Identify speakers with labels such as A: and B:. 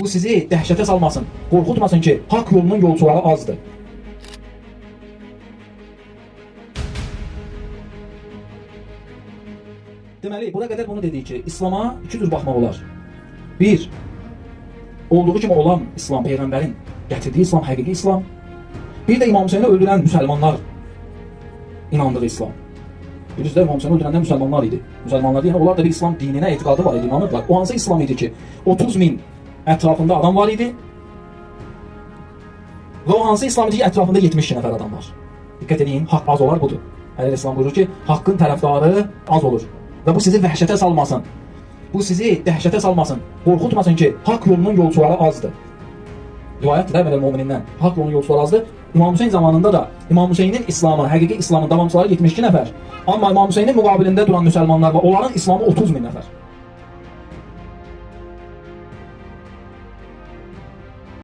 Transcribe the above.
A: Bu sizi dəhşətə salmasın, qorxutmasın ki, haqq yolunun yolçuları azdır. Deməli, bura qədər bunu dedik ki, İslam'a iki cür baxmaq olar. Bir, olduğu kimi olan İslam, Peyğəmbərin gətirdiyi İslam, həqiqi İslam. Bir də İmam Hüseyni öldürən müsəlmanlar inandığı İslam. Bilirsiniz də İmam Hüseyni öldürənlər müsəlmanlar idi. Müsəlmanlar yəni onlar da bir İslam dininə etiqadı var idi, inanırdılar. O hansı İslam idi ki, 30 min ətrafında adam var idi. Və o hansı İslam idi ki, ətrafında 72 nəfər adam var. Diqqət edin, haqq az olar budur. Əli İslam buyurur ki, haqqın tərəfdarı az olur. Və bu sizi vəhşətə salmasın. Bu sizi dəhşətə salmasın. Qorxutmasın ki, haqq yolunun yolçuları azdır. Rivayətdir də Əmir Müminindən. Haqq yolunun yolçuları azdır. İmam Hüseyn zamanında da İmam Hüseynin İslamı, həqiqi İslamın davamçıları 72 nəfər. Amma İmam Hüseynin müqabilində duran müsəlmanlar var. Onların İslamı 30 min nəfər.